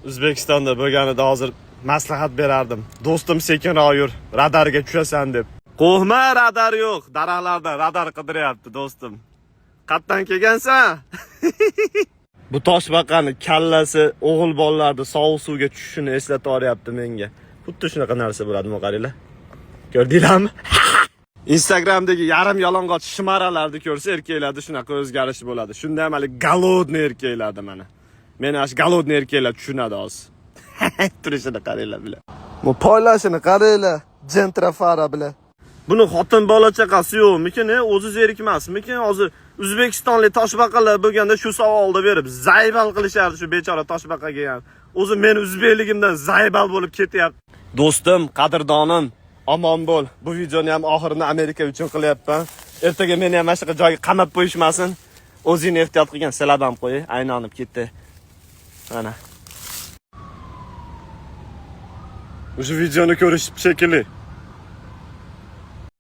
O'zbekistonda bo'lganida hozir maslahat berardim. Do'stim, sekinroq yur, radarga tushasan deb. Qo'hma radar yo'q, daraxtlardan radar qidiryapti do'stim. Qatdan kelgansan? Bu toshbaqani kallasi o'g'il bolalarni sovuq suvga tushishini eslatib yuboryapti menga. Xuddi shunaqa narsa bo'ladi, qaranglar. Ko'rdinglarmi? Instagramdagi yarim yalang'och shmaralarni ko'rsa, erkaklarda shunaqa o'zgarish bo'ladi. Shunda ham hali голодный erkaklarda mana. Meni shu голодный erkaklar tushunadi hozir. Turishini qaranglar bular. Bu poylashini qaranglar, Gentra fara bilan. Buni xotin bola chaqasi yo'qmikin, e? O'zi zerikmasmikin? Hozir o'zbekistonlik toshbaqalar bo'lganda shu savolni berib заебал qilishardi shu bechora toshbaqaga ham. O'zi men o'zbekligimdan заебал bo'lib ketyapti. Do'stim, qadrdonim, omon bo'l. Bu videoni ham oxirini Amerika uchun qilyapman. Ertaga meni ham mana shunaqa joyga qamab qo'yishmasin. O'zingni ehtiyot qilgin, silab ham qo'y, aylanib ketdi. Mana. O'sha videoni ko'rishib shekilli.